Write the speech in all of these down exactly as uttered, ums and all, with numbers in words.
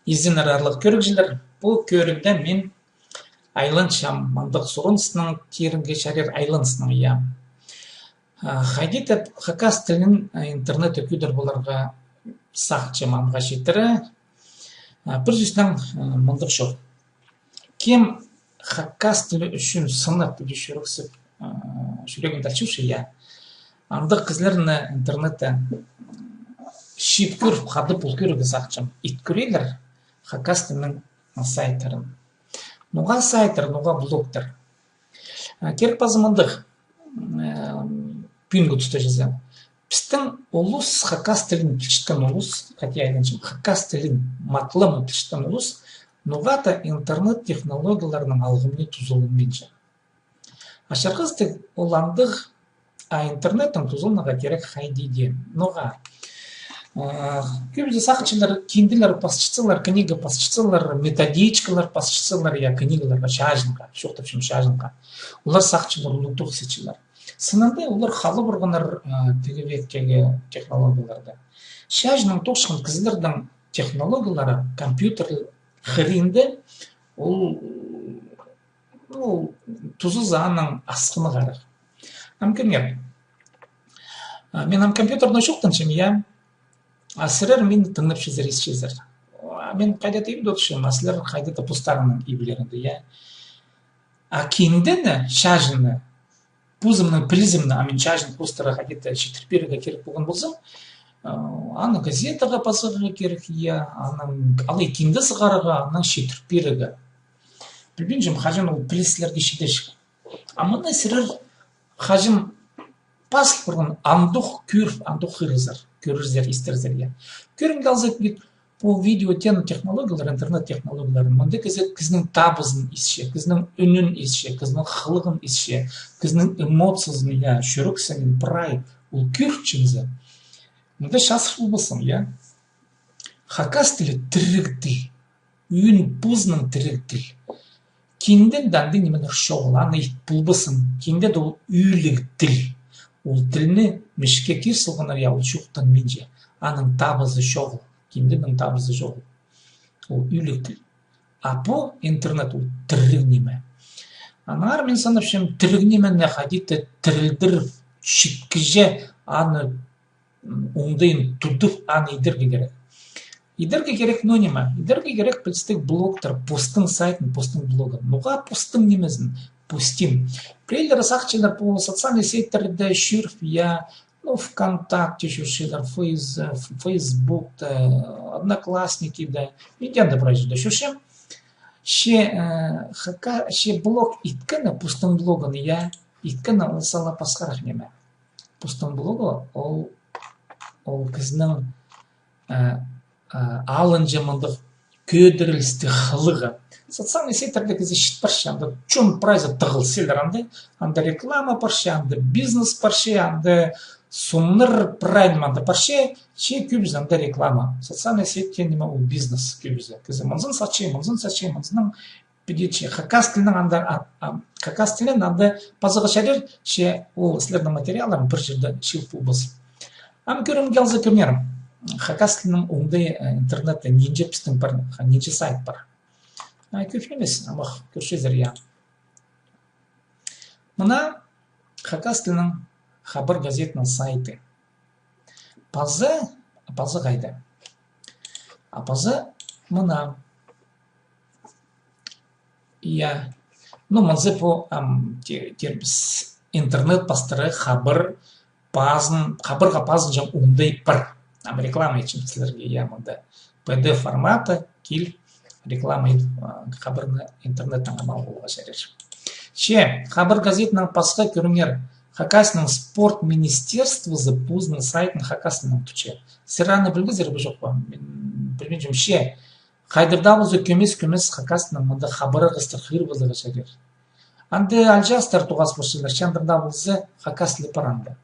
Изеннер, аарлығ кӧрігҷілер, пу кӧрігде мин айланчам мындағ сурыныснаң, тирге чарир, айланыснаң, я. А, хайди тіп хакас тілін, а, интернетте кӧдір поларға сағынчам, амға читіре. А, пір сӧснең, а, мындағ чох. Кем хакас тілі ӱчӱн сынап, піди чӱрексіп, а, чӱрегін тартча, я. Андағ кізілерні интернетте чит кӧріп, хада пол кӧрерге сағынчам. Ит кӧрерлер хакас тілінің сайттарын. Ноға сайттар, ноға блогтар? А, кирек паза мындағ, м, пӱӱнгі туста чазам. Пістің улус, хакас тілін пілчеткен улус, хотя айланчам, хакас тілін матап ла пілчеткен улус, ноға-да интернет технологияларының алғымны тузаланминча. А чарғыстығ ол андағ, а интернеттің тузаланарға кирек хайди дее. Ноға? А, кӧбізі сағынчалар, кинделер пасчатсалар, книга пасчатсалар, методичкалар пасчатсалар, я, книгаларға, чачынға, чоохтапчам, чачынға. Олар сағынчалар, улуғ тоғыс итчелер. Сынында олар халып парғаннар, а, тігі вектегі технологияларда. Чачыннаң тоғысчатхан кізілернің технологиялары, компьютер хыринда, ол, ну, тузазы аның асхынығ арах. Ам кӧріңер. А, мин ам компьютернең чоохтанчам, я. А сірер мині тыңнапчазар, исчезер. А мин хайда-да ибде одырчам, а сірер хайда-да постарыңның иблерінде, я. А киндені, чачынны, позымның пілізімні, а мин чачын постыра хайди-да читіріп пирерге кирек полған полза, а, аны газетаға пазарға кирек, я, анаң алай кинде сығарарға, анаң читіріп пирерге. Пілбинчем, хаҷан ол піліс сірерге читче. А мыны сірер хаҷан пазыл парған, андох кӧр-, андох хығырзар, кӧрерзер, истерзер, я. Кӧрімге алза, пу видео тен технологиялар, интернет технологиялары, мында кізі кізінің табызын исче, кізінің ӱнін исче, кізінің хылығын исче, кізінің эмоциязын, я, чӱрексінін, прай, ол кӧрче зе. Мында чазыр полбассың, я. Хакас тілі тіріг тіл. Ӱн позынаң тіріг тіл. Киндеде андағ нимелер чоғыл, аны ит полбассың. Киндеде ол ӧліг тіл. Ол тілні мешке кир салғаннар, я, ол чоохтанминча. Аның табызы чоғыл. Кинденің табызы чоғыл. Ол ӧліг тіл. А пу интернет ол тіріг ниме. Аннаңар мин санапчам, тіріг нимені хайди-да тірілдіріп, читкіҷе аны, м, оңдайын тудып, аны идерге кирек. Идерге кирек, ну, ниме? Идерге кирек пілістіг блогтар, постың сайтын, постың блогын. Ноға постың нимезін? Постың. Піреелері сағынчалар пу социальный сетьтерде чӧріп, я, ну, ВКонтакте чӧрчелер, Фейс-, э, Фейсбукта, Одноклассникиде, мин дее анда прай чирде чӧрчем. Че, э, хака-, че блог иткені, постың блогын, я, иткені ол сала пасхарах ниме. Постың блогы ол, ол кізінің, э, э, алынҷа мындағ кӧдірілістіг хылығы. Социальный сетьтерде кізі чіт парча, анда чон прайзы тығылчалар анда, анда реклама парча, анда бизнес парча, анда сомнар прай ниме анда парча, че кӧбізі анда реклама. Социальный сетьте ниме ол бизнес кӧбізі. Кізі мынзын сатча, мынзын сатча, мынзынаң піди чи. Хакас тілінең анда, а, а, хакас тілінең анда пазарға чарир, че ол сірернің материалларың пір чирде чыыл полбас. Ам кӧрімге алза, кӧріңер. Хакас тілінең оңдай, э, интернетте нинҷе пістің пар, ха, нинҷе сайт пар. А, кӧп нимес, ам ох, кӧрчезер, я. Мына хакас тілінең «Хабар» газетаның сайты. Паза, паза хайда? А паза мына. Я. Ну, мынзы пу, ам, те-, тирбіс интернет пастыра хабар пазын, хабарға пазынҷаң оңдай пар. Ам реклама итчем сірерге, я, мында. П Д Ф форматы, кил, реклама ит, а, хабарны интернеттең ам аларға чарир. Че, «Хабар» газетаның пасха, кӧріңер, Хакасияның спорт министерствозы позының сайтын хакас тілінең тутча. Сірер аны пілгезер бе, чох па? Мин пілбинчем, че хайдағ даа полза кӧмес-кӧмес хакас тілінең мында хабар ағастар хығырып аларға чарир. Анда алҷаастар тоғас парчалар, че андағ даа полза хакас тілі пар анда.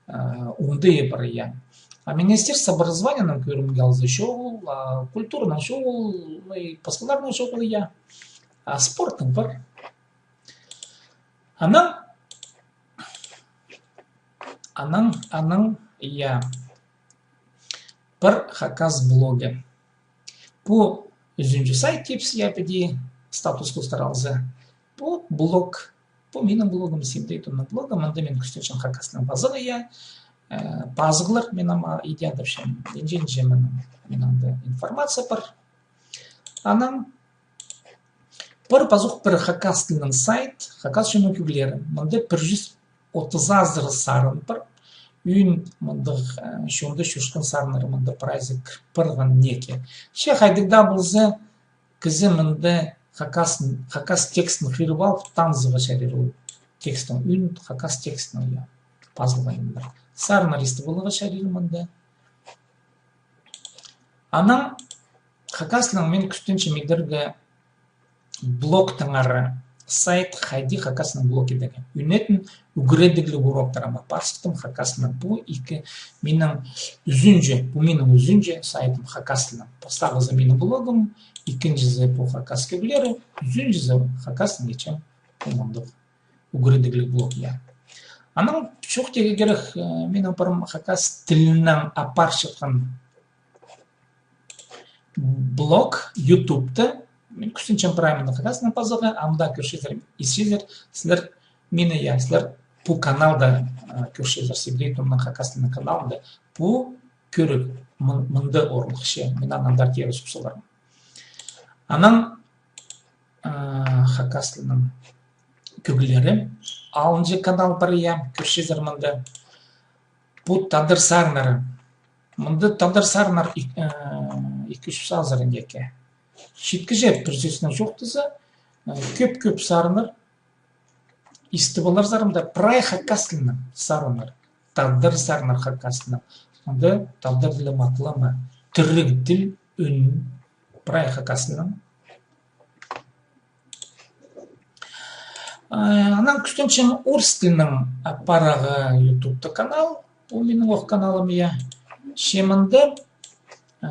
Э, оңдайы пар, я. А министерство образованияның, кӧрімге алза, чоғыл, а культураның чоғыл, ну и пасхаларның чоғыл, я. А спорттың пар. Анаң, анаң, анаң, я. Пір хакас блогы. Пу ӱзінҷі сайт тіпче, я, піди статус хоостыра алза. Пу блог, пу минің блогым, Сибдей Томның блогы, мында мин кӱстенчем хакас тілінең пазығ, я. Э, пазығлар, мин ам идея тапчам, нинҷе-нинҷе мин, мин анда информация пар. Анаң пір пазох пір хакас тілінең сайт, хакас чонның кӧглері. Мында пір чӱс отыс азыра сарын пар. Ӱн мындағ, э, чонда чӧрчеткен сарыннар мында прайзы кір парған неке. Че хайдағ даа полза, кізі мында хакас, хакас текстін хығырып алып, танызарға чарир ол текстнең. Ӱн хакас текстнең, я, пазылған нимелер. Сарыннар истіп аларға чарир мында. Анаң хакас тілінең мин кӱстенчем идерге блогтаңар сайт, хайди хакас тілінең блог идерге. Ӱнетін ӱгредігліг уроктар ам пар сыхтым хакас тілінең. Пу ікі минің ӱзінҷі, пу минің ӱзінҷі сайтым хакас тілінең. Пастағызы минің блогым, ікінҷізі пу хакас кӧглері, ӱзінҷізі хакас тілінең итчем пу мындағ ӱгредігліг блог, я. Анаң чоохтирға кирек, э, минің пір хакас тілінең апарчатхан блог Ютубта. Мин кӱстенчем прай мында хакас тілінең пазарға, ам даа кӧрчезер, исчезер сірер мині, я, сірер пу каналда, а, кӧрчезер, Сибдей Томның хакас тілінің каналында. Пу кӧріг мын-, мында орныхча, мин аннаң андар теере суксаларым. Анаң, а, хакас тілінің кӧглері. Алынҷа канал пар, я, кӧрчезер мында. Пу тадар сарыннары. Мында тадар сарыннар ик-, э, ікі чӱс азыра неке. Читкіҷе пір сӧснең чоохтаза, э, кӧп-кӧп сарыннар истіп аларзар, мында прай хакас тілінең сарыннар. Тадар сарыннар хакас тілінең. Мында тадар тілі матлама, тіріг тіл, ӱн, прай хакас тілінең. Э, анаң кӱстенчем орыс тілінең апарарға Ютубта канал. Пу минің ох каналым, я. Че мында, э,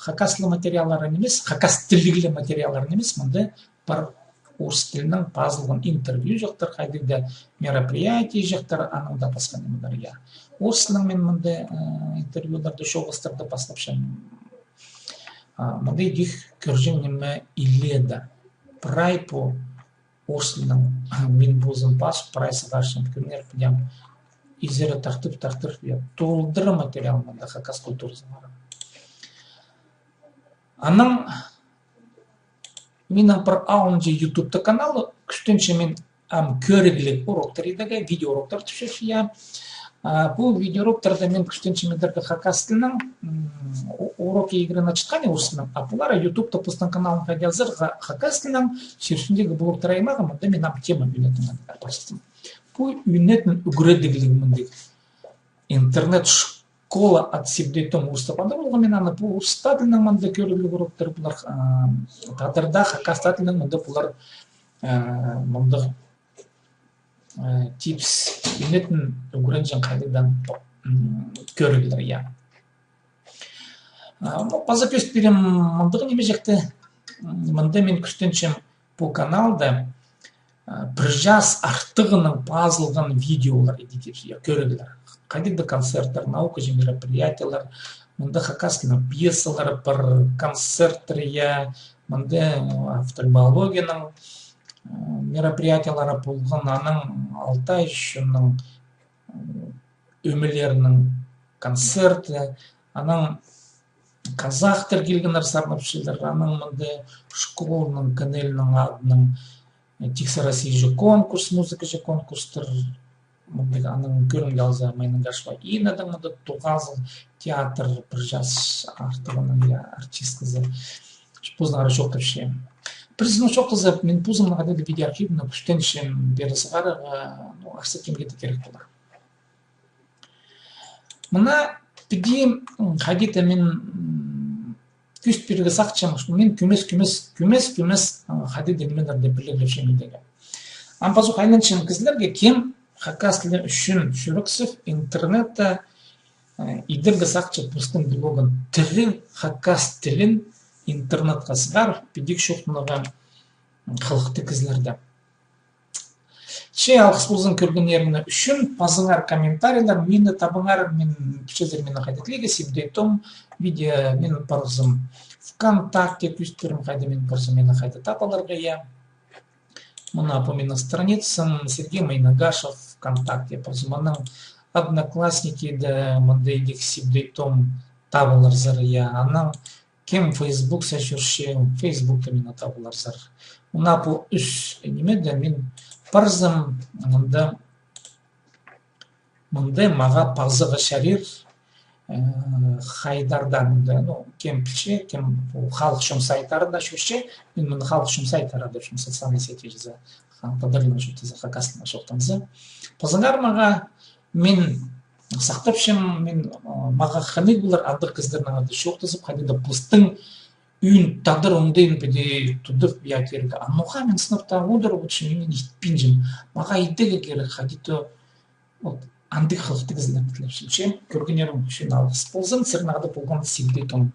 хакас тілі материаллары нимес, хакас тіліглі материаллары нимес, мында пар орыс тілінең пазылған интервьюҷахтар, хайдағ даа мероприятиеҷахтар, анаң даа пасха нимелер, я. Орыс тілінең мин мында, э, интервьюларды, чоғыстарды пастапчам. А, мында идӧк кӧрҷең ниме илееде. Прай пу орыс тілінең мин позым пас, прай сығарчам, кӧріңер, піди ам изере тартып, тартып, я, толдыра материал мында хакас культуразына. Анаң минің пір алынҷа Ютубта каналы, кӱстенчем мин ам кӧрігліг уроктар идерге, видеоуроктар тіпчем, я. А, пу видеоуроктарда мин кӱстенчем идерге хакас тілінең, м, у-, уроки игры на читании орыс тілінең, а пулар Ютубта постың каналын хайди алзар, ха-, хакас тілінең, чир ӱстӱндегі блогтар аймағы, мында мин ам тема ӱнетін апарчам. Пу ӱнетін ӱгредігліг мындағ интернет школа от Сибдей Том орыстап анда полған, мин аны пу орыс тілінең мында кӧрігліг уроктар пулар, а, тадар даа, хакас тілінең мында пулар, а, мындағ, а, типс, ӱнетін ӱгренҷең хайдағ даа, м, кӧріглер, я. А, ну, паза кӧзіт пирем мындағ нимеҷекті, м, мында мин кӱстенчем пу каналда, а, пір час артығынаң пазылған видеолар, идея тіпчем, я, кӧріглер. Хайдағ даа концерттер, наукаҷа мероприятиелер, мында хакас тілінің пьесалары пар, концерттер, я, мында, м, офтальмологияның, м, мероприятиелері полған, анаң Алтай чонның, м, ӧмелерінің концерті, анаң казахтар килгеннер сарнапчалар, анаң мында школаның каналының адынаң, э, тиксі Россияҷа конкурс, музыкаҷа конкурстар, мында анаң кӧрімге алза, Майнагашева Инадаң мында тоғазығ театр пір час артығынаң, я, артистказы. Позынаңар чоохтапчам. Пір сӧснең чоохтаза, мин позымның хайдағ-да видеоархивімнең кӱстенчем пеер сығарарға, ну, арса кемге дее кирек полар. Мына піди, м, хайди-да мин, м, кӧзіт пирерге сағынчам, что мин кӧмес, кӧмес, кӧмес, кӧмес, м, хайди-да нимелерні піліглепчем идерге. Ам пазох айланчам кізілерге, кем хакас тілі ӱчӱн чӱрексіп, интернетте, м, идерге сағынча постың блогын, тірі хакас тілін интернетке сығарып, піди чоохтанарға, м, хылыхтығ кізілерді. Че алғыс ползын кӧргеннеріңер ӱчӱн, пазыңар комментарийлер, мині табыңар, мин, пілчезер, мині хайди тілирге, Сибдей Том, видео, мин парғазым ВКонтакте кӧзіт пирем, хайда мин парзам, мині хайда табыларға, я. Мына пу минің страницам, Сергей Майнагашев, ВКонтакте парзам, анаң Одноклассникиде мында идӧк Сибдей Том табыларзар, я. Анаң кем Фейсбукса чӧрче, Фейсбукта мині табыларзар. Мына пу ӱс нимеде мин парзам, мында Мында мағаа пазарға чарир, э, хайдар даа мында, ну, кем пілче, кем пу халых чон сайтарында чӧрче, мин мында халых чон сайтары даа чон социальный сеть чізе, ха, тадарлап чоохтаза, хакастап чоохтанза. Пазыңар мағаа, мин сахтапчам, мин, э, мағаа хынығ полар, андағ кізілернең даа чоохтазып, хайди даа постың ӱн тадар оңдайын піди тудып, я, тирге. А ноға мин сынап таа одырыбысчам, мин итпинчем. Мағаа идерге кирек, хайди даа Вот, андағ халыхтығ кізілерні тілепчем. Кӧргеннерің ӱчӱн алғыс ползын, сірернең хада полған Сибдей Том.